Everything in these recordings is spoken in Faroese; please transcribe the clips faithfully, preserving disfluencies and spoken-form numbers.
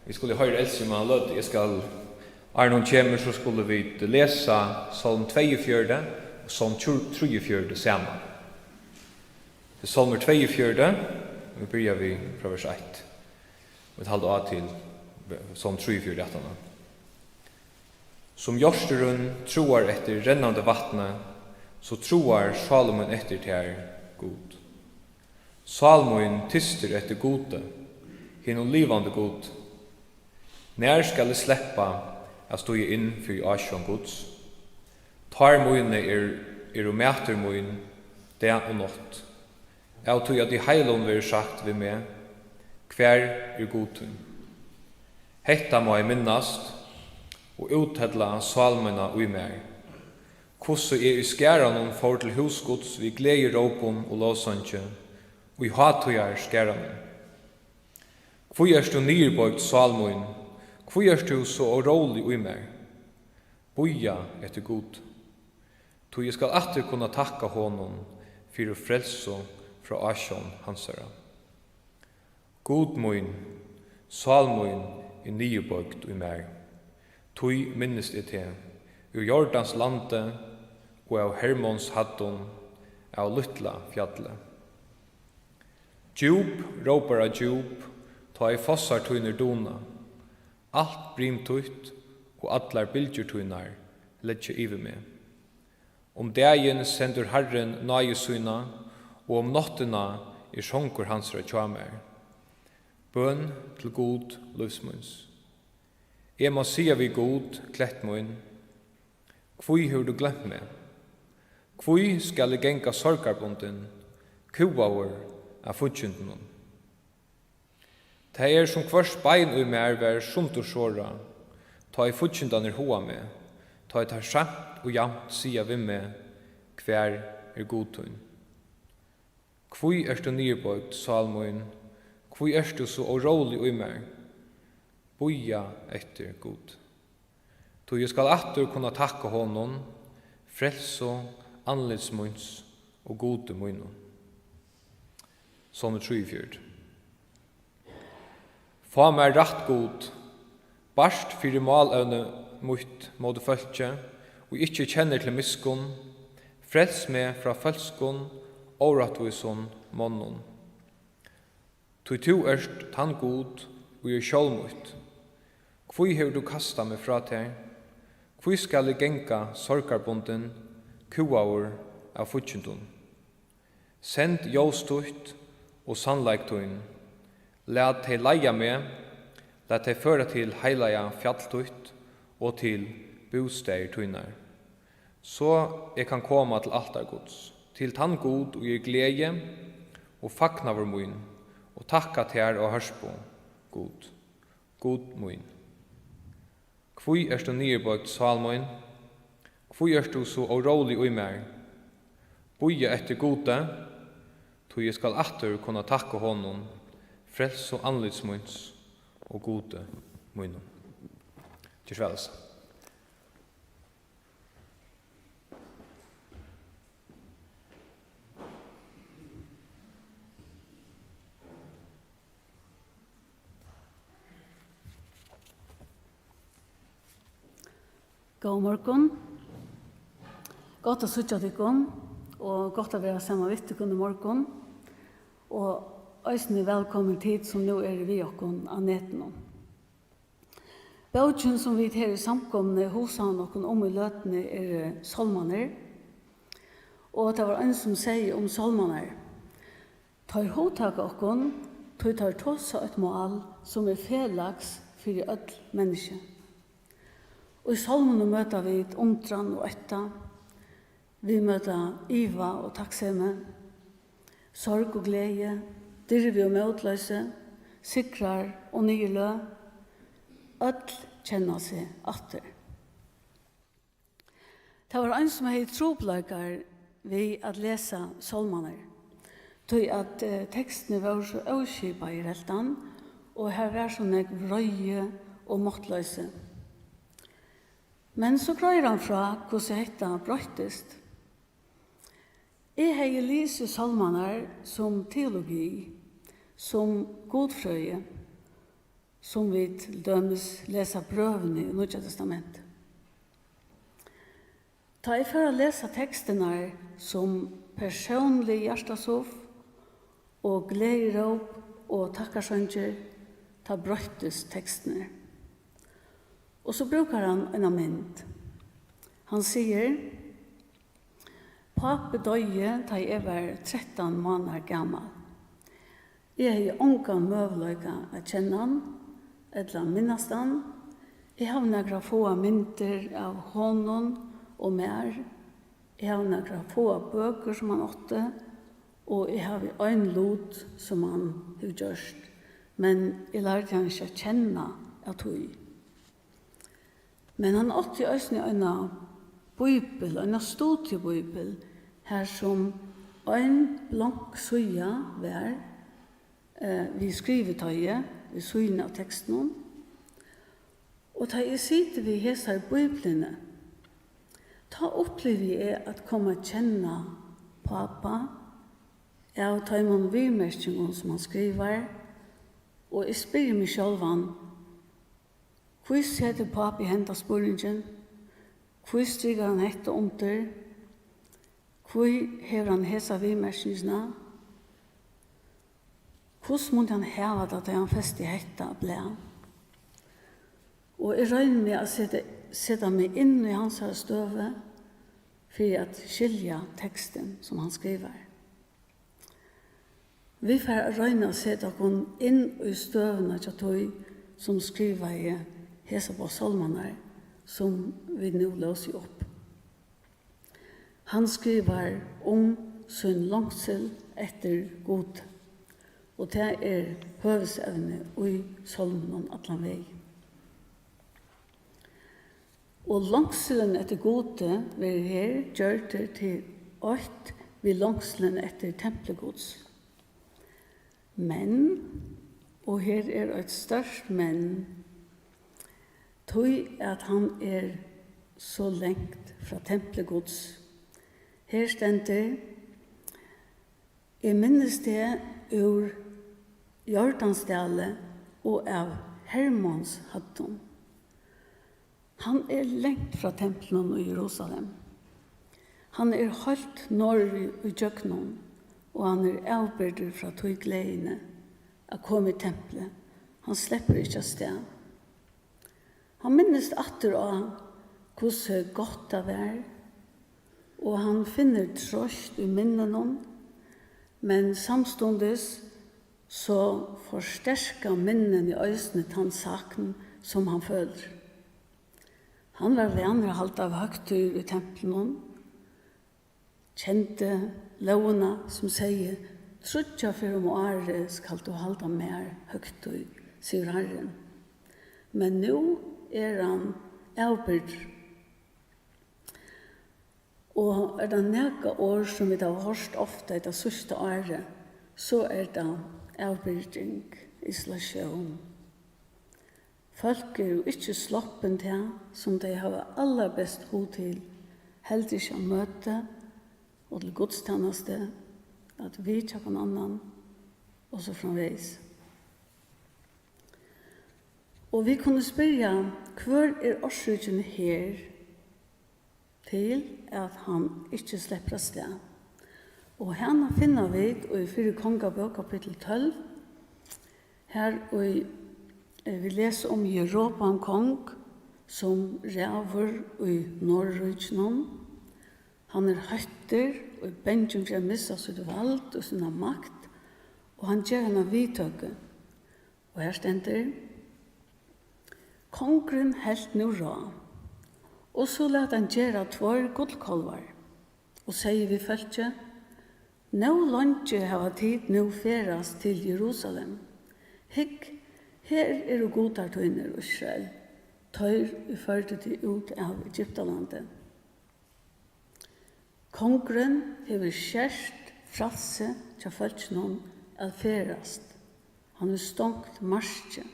Vit skulu hoyra Elsu um eina løtu. Eg skal, áðrenn hon kemur, so skulu vit lesa Sálm tveyogfjøruti og Sálm trýogfjøruti saman. Tað er Sálmur tveyogfjøruti, og vit byrja við frá vers eitt. Vit halda á til Sálm trýogfjøruti aftaná. Sum jórturin tráar eftir rennandi vatni, so tráar sál mín eftir tær, Gud. Sál mín tystir eftir Gudi, hinum livandi Gud. Nær skal eg sleppa at stíga inn fyri ásjón Guds? Tár míni er, eru matur mín dag og nátt. Av tí at í heilum verður sagt við meg: Hvar er Gud tín? Hetta má eg minnast og úthella sál mína í mær, hvussu eg í skaranum fór til hús Guds við gleðirópum og lovsangi, í hátíðarskaranum. Hví ert tú niðurboygd, sál mín? Hví ert tú so órólig í mær? Bíða eftir Gud, tí eg skal aftur kunna takka honum fyri frelsu frá ásjón hansara. Gud mín, sál mín er niðurboygd í mær, tí minnist eg teg, úr Jordans landi og av Hermons hæddum, av lítla fjalli. Djúp rópar á djúp, tá ið fossar tínir duna. Alt brim títt og allar bylgjur tínar leggja yvir meg. Um dagin sendir Harrin náði sína, og um náttina er songur hansara hjá mær. Bøn til Gud lívs míns. Eg má siga við Gud, klett mín: Hví hevur tú gloymt meg? Hví skal eg ganga sorgarbundin, kúgaður av fíggindunum? Tað er, sum hvørt bein í mær var sundursorað, tá ið fíggindarnir háða meg, tá ið teir seint og javnt siga við meg: Hvar er Gud tín? Hví ert tú niðurboygd, sál mín? Hví ert tú so órólig í mær? Bíða eftir Gud, tí eg skal aftur kunna takka honum, frelsu andlits míns og Gudi mínum. Sálmur trýogfjøruti. Fá mær rætt, Gud, bart fyri málevni mítt móti fólki, ið ikki kennir til miskunn, frels meg frá følskum, órættvísum monnum. Tí tú ert tann Gud, ið er skjól mítt. Hví hevur tú kastað meg frá tær? Hví skal eg ganga sorgarbundin, kúgaður av fíggindum? Send ljós títt og sannleik tín. Lat tey leiða meg, lat tey føra til heilaga fjall títt og til bústaðir tínar, so eg kann koma til altar Guds, til tann Gud, ið er gleði og fagnaður mín, og takka tær á hørpu, Gud, Gud mín. Hví ert tú niðurboygd, sál mín? Hví ert tú so órólig í mær? Bíða eftir Gudi, tí eg skal aftur kunna takka honum, frelsu andlits míns og Gudi mínum. Ger so væl, Elsa. Góðan morgun. Gott at síggja tykkum, og gott at vera saman við tykkum í morgun. Og eisini vælkomin tit, sum nú eru við okkum á netinum. Bókin, sum vit her í samkomuni hugsaðu okkum um í løtuni, er Sálmarnir. Og tað var ein, sum segði um sálmarnar: Teir hugtaka okkum, tí teir tosa eitt mál, sum er felags fyri øll menniskju. Í sálmunum møta vit undran og ótta, vit møta iva og takksemi, sorg og gleði, dirvi og mótloysi, sigrar og niðurløg. Øll kenna seg aftur. Tað var ein, sum hevði trupulleikar við at lesa sálmarnar, tí at, eh, tekstirnir vóru so óskipaðir, helt hann, og har var so nógv reiði og máttloysi. Men so greiðir hann frá, hvussu hetta broyttist. Eg hevði lisið sálmarnar sum teologi, sum gudfrøði, sum vit til dømis lesa brøvini í Nýggja Testamenti. Tá eg fór at lesa tekstirnar sum persónlig hjartasúff og gleðiróp og takkarsangir, tá broyttust tekstirnir. Og so brúkar hann eina mynd. Hann sigur: "Pápi doyði, tá eg var trettan mánaðar gamal. Eg hevði ongan møguleika at kenna hann ella minnast hann. Eg havi nakrar fáar myndir av honum og mær. Eg havi nakrar fáar bøkur sum hann átti, og eg havi ein lut sum hann hevur gjørt, men eg lærdi hann ikki at kenna av tí." Men hann átti eisini eina bíbel, eina studiebíbel, har sum ein blank síða var, eh, við skrivitoyi við síðuna av tekstinum. Og tá eg siti við hesari bíbliuni, tá upplivi eg at koma at kenna pápa av teimum viðmerkingum, sum hann skrivar, og eg spyrji meg sjálvan: Hví setir pápi henda spurningin? Hví strikar hann hetta undir? Hví hevur hann hesa viðmerkingina? Hvussu mundi hann hava tað, tá hann festi hetta blað? Og eg royni meg at seta, seta meg inn í hansara støðu fyri at skilja tekstin, sum hann skrivar. Vit fara at royna at seta okkum inn í støðuna hjá tí, sum skrivaði hesa bók sálmarnar, sum vit nú lósu upp. Hann skrivar um sín longsil eftir Gudi, og tað er høvuðsevni í sálmunum allan vegin. Og longsilin eftir Gudi verður her gjørdur til eitt við longsilin eftir templi Guds. Men, og her er eitt stórt men, tí at hann er so langt frá templi Guds. Her stendur: "Eg minnist teg úr Jordansdali og av Hermons høvdum." Hann er langt frá templinum í Jerusalem. Hann er heilt norður í, ígjøgnum, og hann er avbyrgdur frá tí gleðini at koma í templið. Hann sleppur ikki avstað. Hann minnist aftur á, hvussu gott tað var, og hann finnur troyst í minninum, men samstundis so forsterka minnini eisini tann sakn, sum hann følir. Hann var vanur at halda høgtíðir í templinum, kendi lógina, sum segði: "Tríggjar ferðir um árið skalt tú halda mær høgtíð, sigur Harrin." Men nú er hann avbyrgdur. Og er tað nakað orð, sum vit hava hoyrt ofta hetta síðsta árið, so er tað avbyrging, isolatión. Fólk eru ikki sloppin tað, sum tey hava allarbest hug til, heldur ikki á møti og til gudstænastu, at vitja hvønn annan, og so framvegis. Og vit kunnu spyrja, hvør er orsøkin her til, at hann ikki sleppur avstað? Og hana finna vit í Fyrru Kongabók, kapittul tólv, har í, eh, vit lesa um Jeroboam kong, sum ræður í Norðurríkinum. Hann er hóttur og er bangin fyri at missa sítt vald og sína makt, og hann ger eina viðtøku. Og her stendur: "Kongurin helt nú ráð, og so læt hann gera tveir gullkálvar, og segði við fólkið: Nóg leingi hava tit nú ferðast til Jerusalem. Hygg, her eru gudar tínir, Ísrael, teir, ið førdu teg út av Egyptalandi." Kongurin hevur skert frælsi hjá fólkinum at ferðast. Hann hevur stongt markið.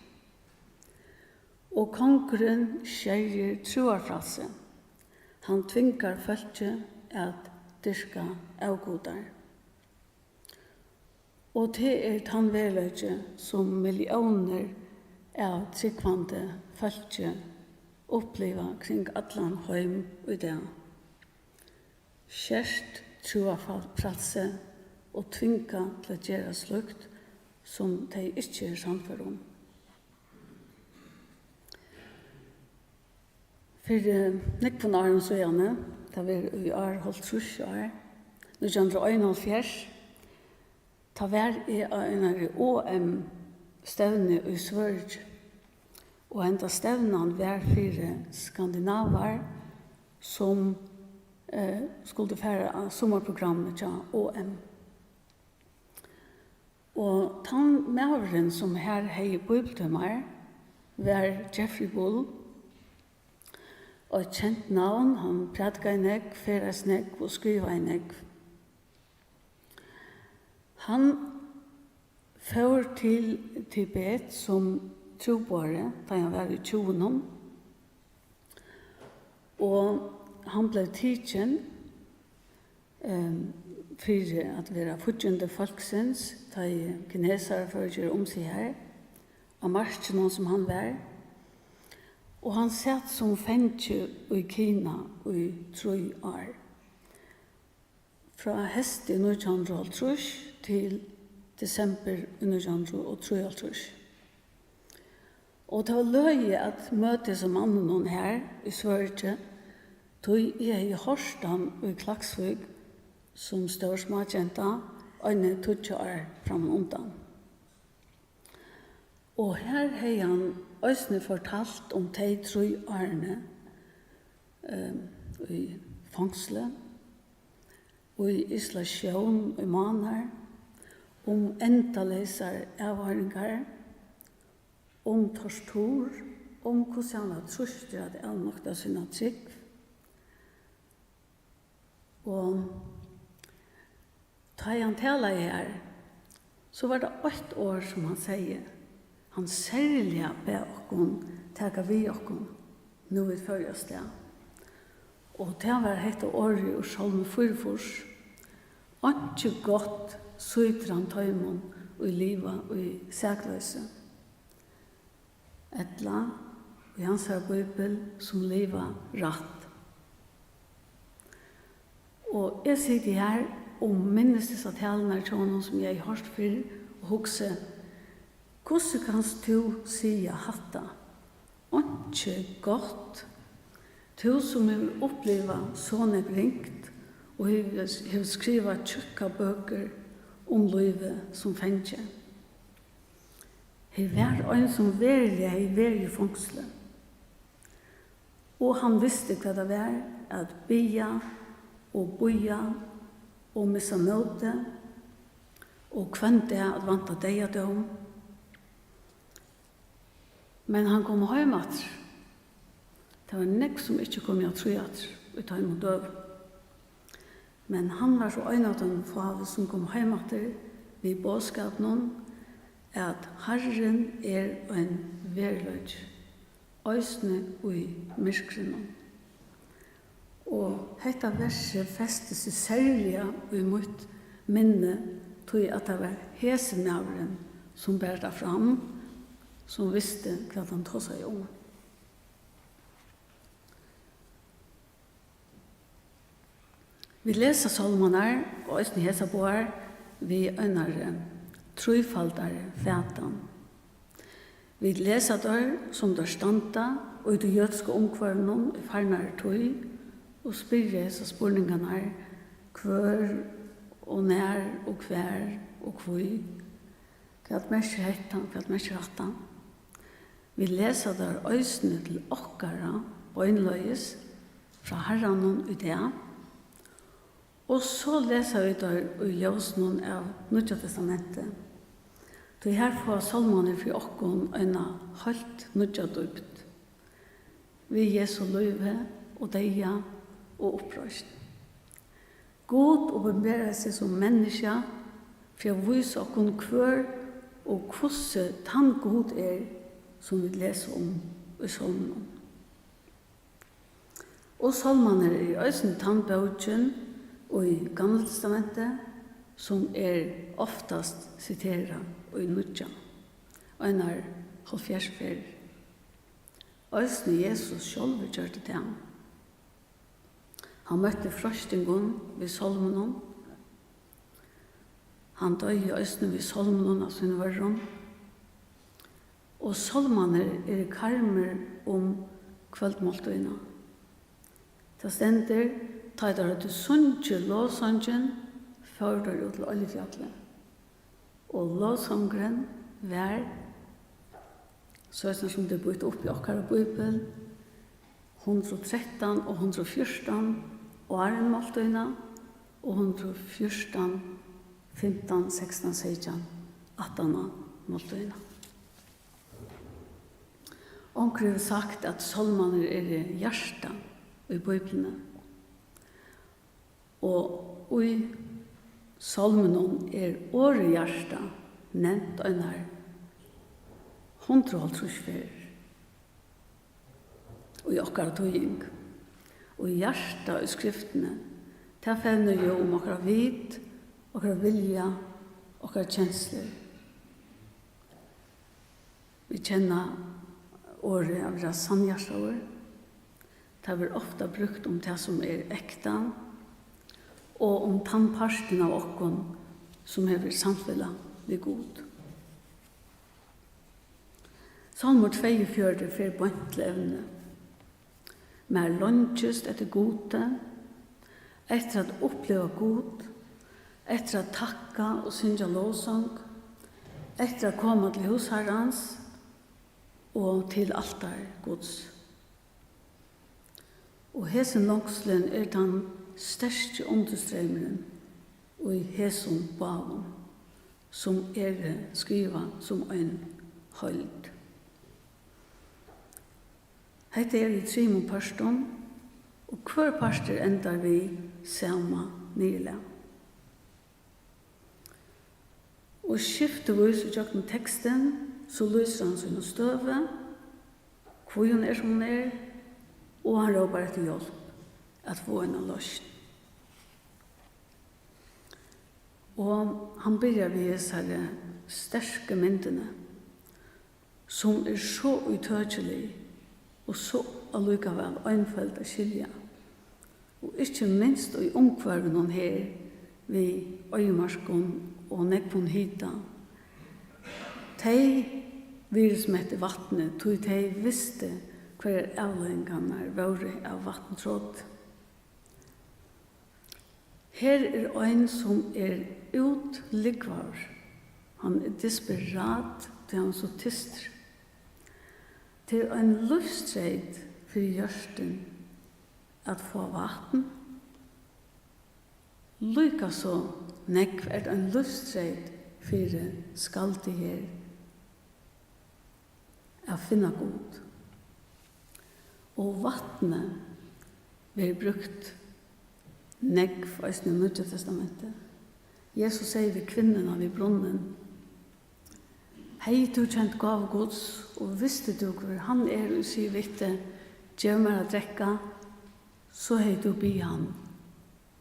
Og kongurin skerjir trúarfrælsi. Hann tvingar fólkið at dyrka avgudar. Og tað er tann veruleiki, sum milliónir av trúgvandi fólki uppliva kring allan heim í dag. Skert trúarfrælsi og tvingað til at gera slíkt, sum tey ikki eru sannførd um. Fyri nógvum árum síðani, tað verður í ár hálvtrýss ár, nítjan hundrað og einoghálvfjerðs, tá var eg á einari O M-stevnu í Svøríki, og henda stevnan var fyri skandinavar, sum, eh, skuldu fara á summarprogrammið hjá O M. Og tann maðurin, sum har hevði bíbliutímar, var Jeffrey Bull, eitt kent navn. Hann prædikaði nógv, ferðaðist nógv og skrivaði nógv. Hann fór til Tibet sum trúboðari, tá hann var í tjúgunum, og hann bleiv tikin, ehm, fyri at vera fíggindi fólksins, tá ið kinesarar fóru at gera um seg har, á markinum, sum hann var, og hann sat sum fangi í Kina í trý ár, frá heysti í nítjan hundrað og hálvtrýss til desembur í nítjan hundrað og trýoghálvtrýss. Og tað var løgið at møta hesum manninum her í Svøríki, tí eg hevði hoyrt hann í Klaksvík sum stór smágenta eini tíggju ár frammanundan. Og her hevði hann eisini fortalt um tey trý árini, ehm, í fongsli, í isolatión í mánaðir, um endaleysar avhoyringar, um tortur, um hvussu hann var trýstur at avnokta sína trúgv. Og tá ið hann talaði har, so var tað eitt orð, sum hann segði. Hann serliga bað okkum taka við okkum, nú vit fóru avstað. Og tað var hetta orðið úr Sálmi fýraogfýrs: Einki gott sýtur hann teimum, ið liva í sakloysi. Ella í hansara bíbel, sum liva rætt. Og eg siti her og minnist hesar talurnar hjá honum, sum eg hevði hoyrt fyrr, og hugsi: Hvussu kanst tú siga hatta? Einki gott. Tú, sum hevur upplivað so nógv ringt og hevur, hevur skrivað tjúkkar bøkur um lívið sum fangi. Her var ein, sum veruliga hevði verið í fongsli, og hann visti, hvat tað var at biðja og bíða og missa mótið og hvønn dag at vænta deyðadóm. Men hann kom heim aftur. Tað var nógv, sum ikki komu aftur í teimum døgum. Men hann var so ein av teimum fáu, sum kom heim aftur við boðskapinum, at Harrin er ein veruleiki, eisini í myrkrinum. Og hetta versið festi seg serliga í mítt minni, tí at tað var hesin maðurin, sum bar tað fram, sum visti, hvat hann tosaði um. Vit lesa sálmarnar, og eisini hesar báðar, við einari trífaldari fatan. Vit lesa teir, sum teir standa, í tí jødiska umhvørvinum í farnari tíð, og spyrja hesar spurningarnar: Hvør og nær og hvar og hví? Hvat merkir hetta? Hvat merkir hatta? Vit lesa teir eisini til okkara beinleiðis frá Harranum í dag, og so lesa vit teir í ljósinum av Nýggja Testamenti, tí har fáa sálmarnir fyri okkum eina heilt nýggja dýpd við Jesu lívi og deyða og uppreisn. Gud opinberar seg sum menniskja fyri at vísa okkum, hvør og hvussu tann Gud er, sum vit lesa um í Sálmunum. Og Sálmarnir eru eisini tann bókin í Gamla Testamenti, sum er oftast siterað í Nýggja, einar hálvfjerðs ferðir. Eisini Jesus sjálvur gjørdi tað. Hann møtti freistingum við sálmunum. Hann doyði eisini við sálmunum av sínum vørrum. Og sálmarnir eru karmur um kvøldmáltíðina. Tað stendur, tá ið teir høvdu sungið lovsangin, fóru teir út til Oljufjallið. Og lovsangurin var, soleiðis sum tað er býtt upp í okkara bíbel, hundrað og trettan og hundrað og fjúrtan áðrenn máltíðina, og hundrað og fjúrtan, fimtan, sekstan, seytjan, aftan á máltíðina. Onkur hevur sagt, at sálmarnir eru hjartað í Bíbliuni, og í sálminum er orðið hjarta nevnt einar hundrað og hálvtrýss ferðir í okkara týðing. Og hjarta í skriftini, tað fevnir jú um okkara vit, okkara vilja, okkara kenslur. Vit kenna orðið at vera sannhjartaður. Tað verður ofta brúkt um tað, sum er ekta, og um tann partin av okkum, sum hevur samfelag við Gud. Sálmur tveyogfjøruti fer beint til evnið. Mær leingist eftir Gudi, eftir at uppliva Gud, eftir at takka og syngja lovsang, eftir at koma til hús Harrans og til altar Guds. Og hesin longslin er tann sterki undirstreymurin í hesum báðum, sum eru skrivað sum ein heild. Hetta er í trimum pørtum, og hvør partur endar við sama niðurlag. Og skiftuvís ígjøgnum tekstin, so lýsir hann sína støðu, hví hon er, sum hon er, og hann rópar eftir hjálp at fáa eina loysn. Og hann byrjar við hesari sterku myndini, sum er so ítøkilig og so allíkavæl einføld at skilja, og ikki minst í umhvørvinum her við oyðimørkum og nógvum hita. Tey virðismetti vatnið, tí tey vistu, hvørjar avleiðingarnar vóru av vatntrot. Her er ein, sum er útlúgvaður. Hann er desperat, tí hann er so tystur. Tað er ein lívstreyt fyri jørðina at fáa vatn. Líka so nógv er tað ein lívstreyt fyri skaldið her at finna Gud. Og vatnið verður brúkt nógv eisini í Nýggja Testamenti. Jesus segði við kvinnuna við brunnin: "Hevði tú kent gávu Guds, og visti tú, hvør hann er, ið sigur við teg: 'Gev mær at drekka', so hevði tú biðið hann,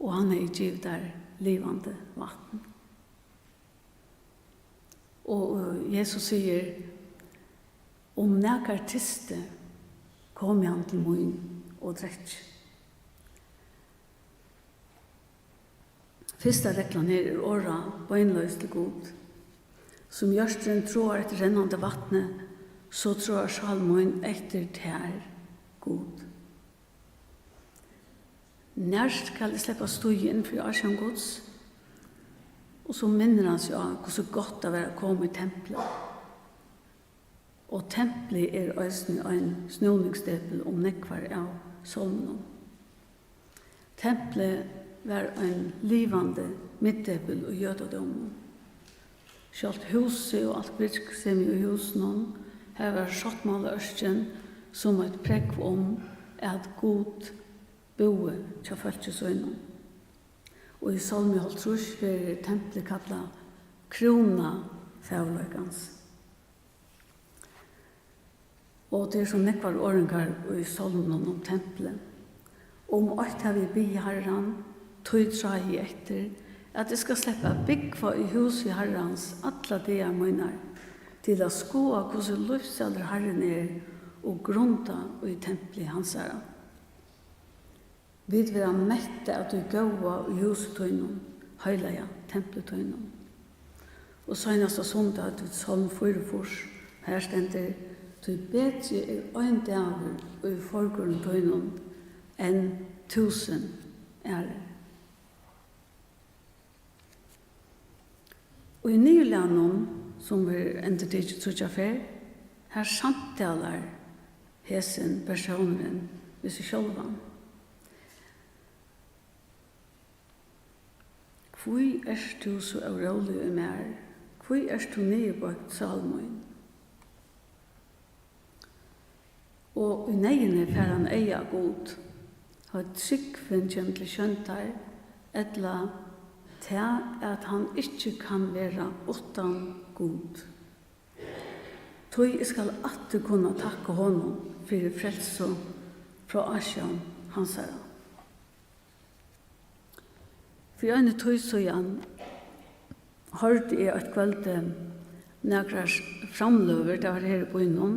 og hann hevði givið tær livandi vatn." Og, øh, Jesus sigur: "Um nakar tystir, komi hann til mín og drekki." Fyrsta reglan her er orðað beinleiðis til Gud: "Sum jørðin troðar eftir rennandi vatni, so troðar sál mín eftir tær, Gud." Nær skal eg sleppa at stíga inn fyri ásjón Guds? Og so minnir hann seg á, hvussu gott tað var at koma í templið. Og templið er eisini ein snúningsdepil um nógvar av sálmunum. Templið var ein livandi miðdepil í jødadóminum. Sjálvt húsið og alt virksemið í húsinum, har var sáttmálaørkin sum eitt prógv um, at Gud búði hjá fólki sínum. Og í Sálmi hálvtrýss verður templið kallað krúna fagurleikans. Og tað eru so nógvar orðingar í sálmunum um templið. Um eitt havi eg biðið Harran, tí trái eg eftir, at eg skal sleppa at búgva í húsi Harrans allar dagar mínar, til at skoða, hvussu lívsælur Harrin er, og grunda í templi hansara. Vit verða mettað av tí góða í húsi tínum, heilaga templi tínum. Og seinasta sunnudag høvdu vit Sálm fýraogfýrs, har stendur: "Tí betri er ein dagur í forgørðum tínum enn túsund aðrir." Og í niðurlagnum, sum verður endurtikið tríggjar ferð, har samtalar hesin persónurin við seg sjálvan. "Hví ert tú so óróligur í mær? Hví ert tú niðurboygt, sál mín?" Og í neyðini fær hann eyga á Gud, tá ið trúgvin kemur til sjóndar, ella tað, at hann ikki kann vera uttan Gud. Tí eg skal aftur kunna takka honum fyri frelsu frá ásjón hansara. Fyri eini tíð síðan hoyrdi eg eitt kvøldi nakrar framløgur, tað var her í býnum,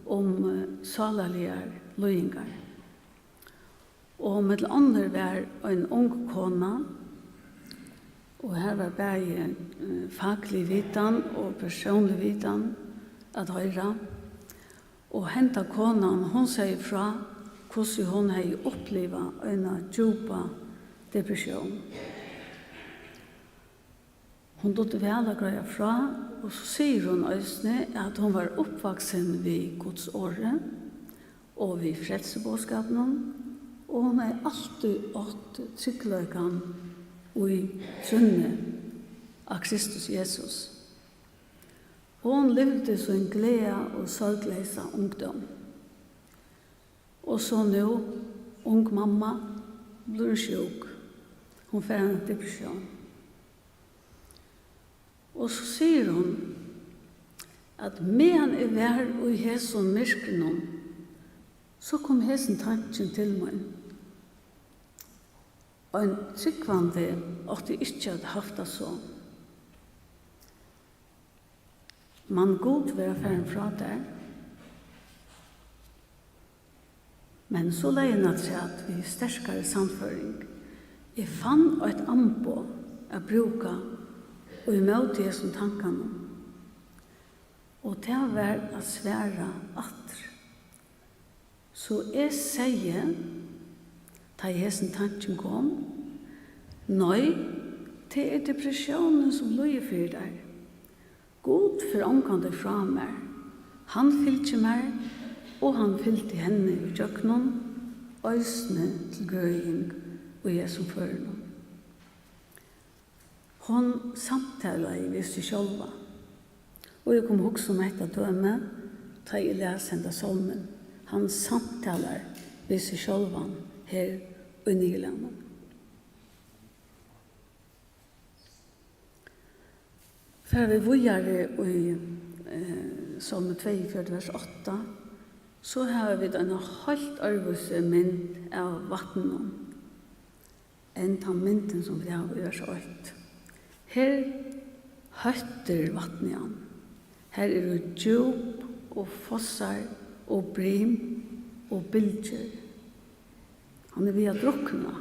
um, eh, sálarligar líðingar. Og millum onnur var ein ung kona, og har var bæði, eh, faklig vitan og persónlig vitan at hoyra. Og henda konan, hon segði frá, hvussu hon hevði upplivað eina djúpa depressión. Hon dugdi væl at greiða frá, og so sigur hon eisini, at hon var uppvaksin við Guds orði og við frelsuboðskapinum, og hon hevði altíð átt tryggleikan í trúnni á Kristus Jesus. Hon livdi sín glaða og sorgleysa ungdóm. Og so nú, ung mamma, blívur sjúk. Hon fær eina depressión. Og so sigur hon, at meðan eg var í hesum myrkrinum, so kom hesin tankin til mín: Ein trúgvandi átti ikki at havt tað so. Man Gud vera farin frá tær? Men so legði hon afturat við sterkari sannføring: Eg fann eitt amboð at brúka í móti hesum tankanum, og tað var at svara aftur. So eg segði, tá ið hesin tankin kom: Nei, tað er depressiónin, sum líður fyri tær. Gud fer ongantíð frá mær. Hann fylgir mær, og hann fylgdi henni ígjøgnum, eisini til grøðing í hesum førinum. Hon samtalaði við seg sjálva. Og eg kom at hugsa um hetta dømi, tá eg las henda sálmin. Hann samtalar við seg sjálvan her í niðurlagnum. Fara vit víðari í, eh, Sálmi tveyogfjøruti, vers átta, so hava vit eina heilt øðrvísi mynd av vatninum enn tann myndin, sum vit hava í vers eitt. Her hóttir vatnið hann. Her eru djúp og fossar og brim og bylgjur. Hann er við at drukna.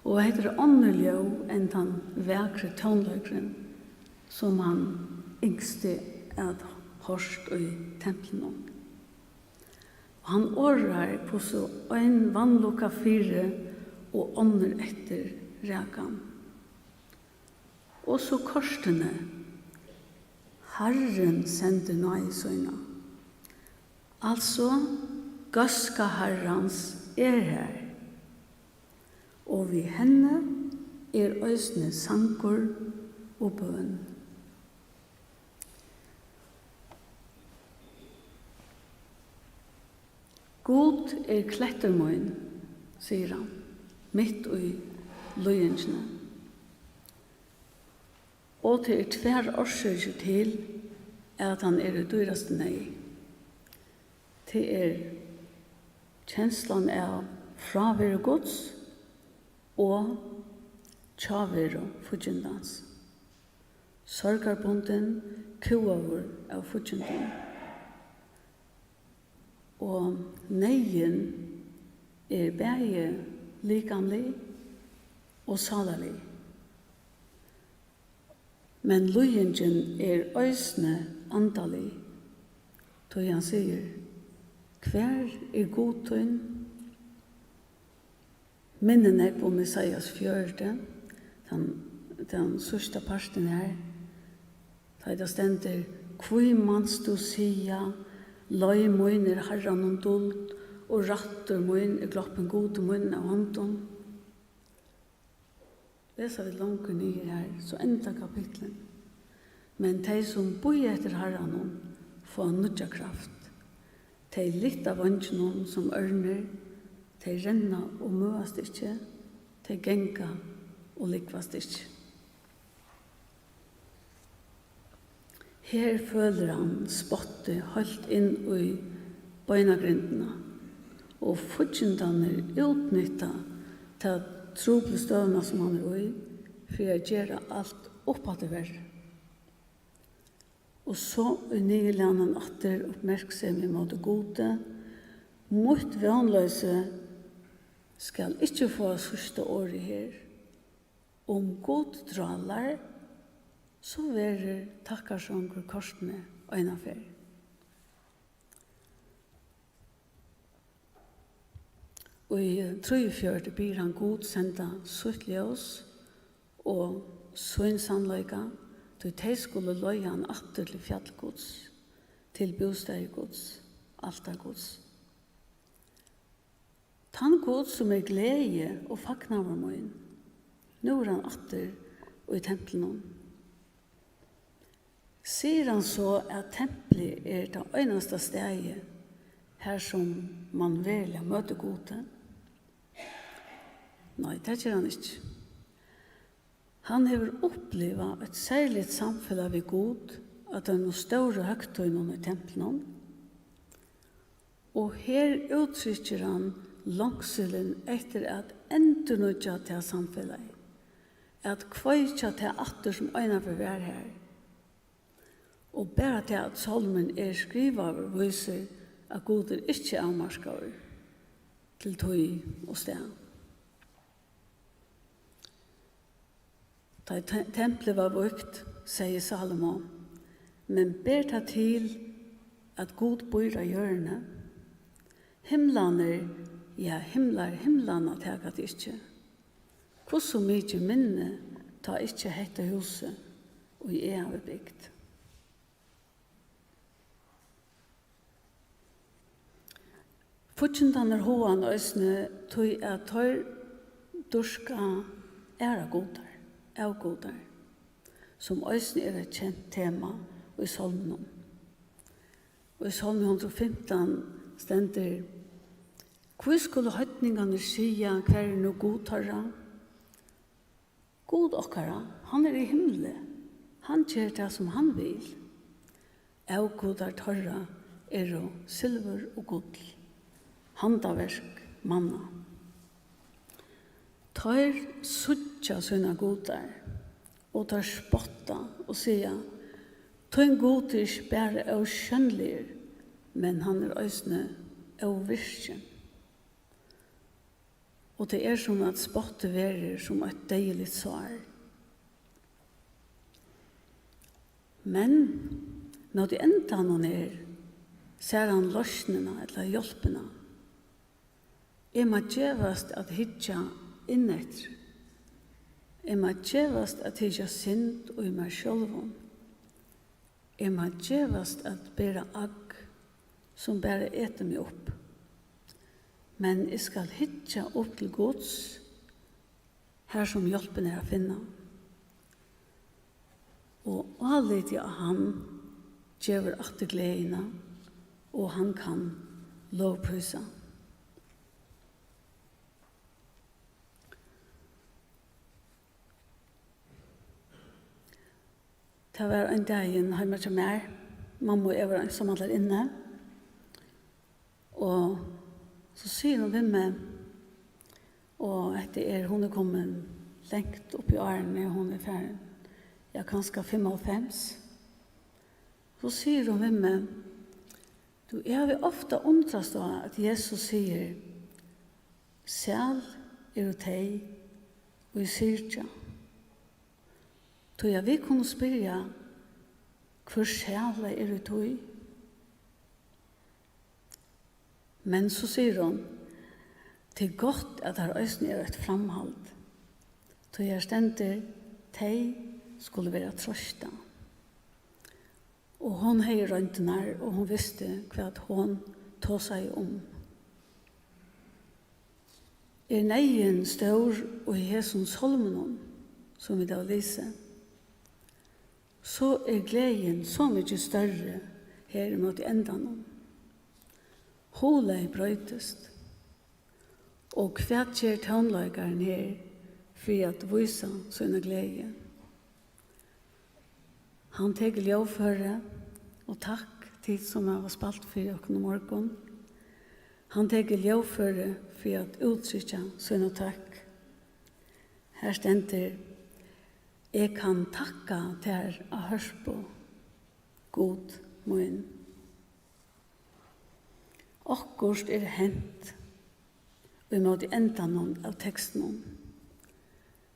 Og hetta er onnur ljóð enn tann vakri tónleikurin, sum hann ynskti at hoyrt í templinum. Og hann orðar, hvussu ein vanlukka fyri og onnur eftir rak hann. Og so kortini: Harrin sendir náði sína. Altso, góðska Harrans er har, og við henni er eisini sangur og bøn. Gud er klettur mín, sigur hann, mitt í líðingini. Og tað er tvær orsøkir til, at hann er í dýrasti neyð. Tað er kenslan av fráveru Guds og hjáveru fíggindans. Sorgarbundin kúgaður av fíggindum. Og neyðin er bæði likamlig og sálarlig. Men líðingin er eisini andalig, tí hann sigur: "Hvar er Gud tín?" Minnir nógv um Esaias fjøruti, tann, tann síðsta partin her, tá ið tað stendur: "Hví manst tú siga: Leið mín er Harranum duld, og rættur mín er gloppin Gudi mínum av hondum?" Lesa vit longur niður har, so enda kapitlið: "Men tey, sum bíða eftir Harranum, fáa nýggja kraft. Tey lyfta veingjunum sum ørnir, tey renna og møðast ikki, tey ganga og lúgvast ikki." Her følir hann spottið heilt inn í beinagrindina, og fíggindarnir útnytta ta truplu støðuna, sum hann er í, fyri at gera alt uppaftur verri. Og so í niðurlagnum aftur uppmerksemi móti Gudi: "Mítt vónloysi skal ikki fáa síðsta orðið her. Um Gud drálar, so verður takkarsongur kortini einaferð." Í trýogfjøruti biður hann Gud senda sítt ljós og sín sannleika, tí tey skulu leiða hann aftur til fjall Guds, til bústaðir Guds, altar Guds. Tann Gud, sum er gleði og fagnaður mín, nú er hann aftur í templinum. Sigur hann so, at templið er tað einasta staðið, har sum mann veruliga møtir Gudi? Nei, tað ger hann ikki. Hann hevur upplivað eitt serligt samfelag við Gud á teimum stóru høgtíðunum í templinum, og her úttrykkir hann longsilin eftir at endurnýggja tað samfelagið, at kveikja tað aftur, sum einaferð var har. Og bara tað, at sálmurin er skrivaður, vísir, at Gud er ikki avmarkaður til tíð og stað. Tá ið te-, templið var vígt, segði Salomo: "Men ber tað til, at Gud býr á jørðini? Himlarnir, ja, himlar himlanna taka teg ikki. Hvussu mikið minni tá ikki hetta húsið, ið eg havi bygt?" Fíggindarnir háða hann eisini, tí at teir dýrka aðrar gudar, avgudar, sum eisini er eitt kent tema í sálminum. Og í Sálmi hundrað og fimtan stendur: "Hví skulu heidningarnir siga: Hvar er nú Gud teirra?" Gud okkara, hann er í himli. Hann ger tað, sum hann vil. Avgudar teirra eru silvur og gull, handaverk manna. Teir síggja sínar gudar, og teir spotta og siga: "Tín Gud er ikki bara ósjónligur, men hann er eisini óvirkin." Og tað er sum, at spottið verður sum eitt deyðiligt sár. Men móti endanum her sær hann loysnina ella hjálpina. Eg má gevast at hyggja inneftir. Eg má gevast at hyggja synd í mær sjálvum. Eg má gevast at bera agg, sum bara etur meg upp. Men eg skal hyggja upp til Guds, har sum hjálpin er at finna. Og álitið á hann gevur aftur gleðina, og hann kann lovprísa. Tað var ein dagin heima hjá mær. Mamma og eg vóru einsamallar inni. Og so sigur hon við meg, og hetta er, hon er komin langt upp í árini, hon er farin, ja, kanska fimmoghálvfems. So sigur hon við meg: "Tú, eg havi ofta undrast á, at Jesus sigur: 'Sæl eru tey, ið syrgja.'" Tí at vit kunnu spyrja: "Hvør sæla eru tí?" Men so sigur hon: "Tað er gott, at har eisini er eitt framhald, tí her stendur: 'Tey skulu vera troystað.'" Og hon hevði royndirnar, og hon visti, hvat hon tosaði um. Er neyðin stór í hesum sálminum, sum vit hava lisið, so er gleðin so mikið størri her ímóti endanum. Huglagið broytist. Og hvat ger tónleikarin her fyri at vísa sína gleði? Hann tekur ljóðførið, og takk, tit sum hava spælt fyri okkum í morgun. Hann tekur ljóðførið fyri at úttrykkja sína tøkk. Her stendur: "Eg kann takka tær á hørpu, Gud mín." Okkurt er hent ímóti endanum av tekstinum.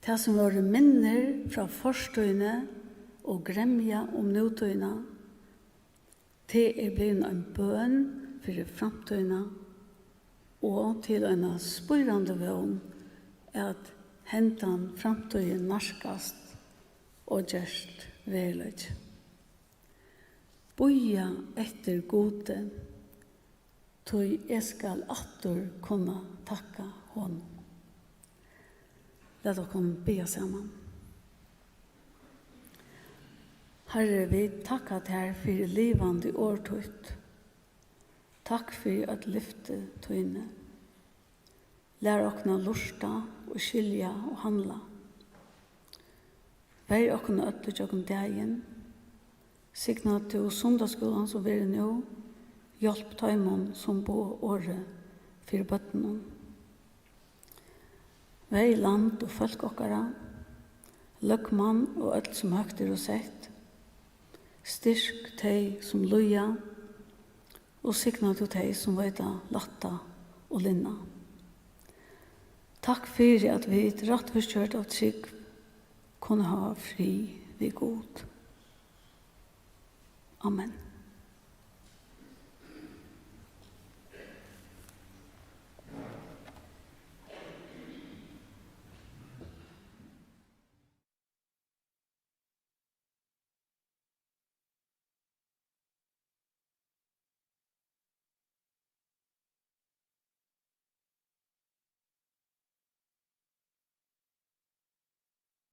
Tað, sum vóru minnir frá fortíðini og gremja um nútíðina, tað er blivin ein bøn fyri framtíðina og til eina spírandi vón, at hendan framtíðin nærkast og gerst veruleiki. Bíða eftir Gudi, tí eg skal aftur kunna takka honum. Lat okkum biðja saman. Harri, vit takka tær fyri livandi orð títt. Takk fyri øll lyfti tíni. Lær okkum at lurta og skilja og handla. Ver okkum øll ígjøgnum dagin. Signa tú sunnudagsskúlan, sum verður nú. Hjálp teimum, sum boða orðið fyri børnunum. Ver land og fólk okkara, løgmann og øll, sum høgt eru sett. Styrk tey, sum líða, og signa tú tey, sum veita lætta og linna. Takk fyri, at vit, rættvísgjørd av trúgv, kunnu hava frið við Gud. Amen.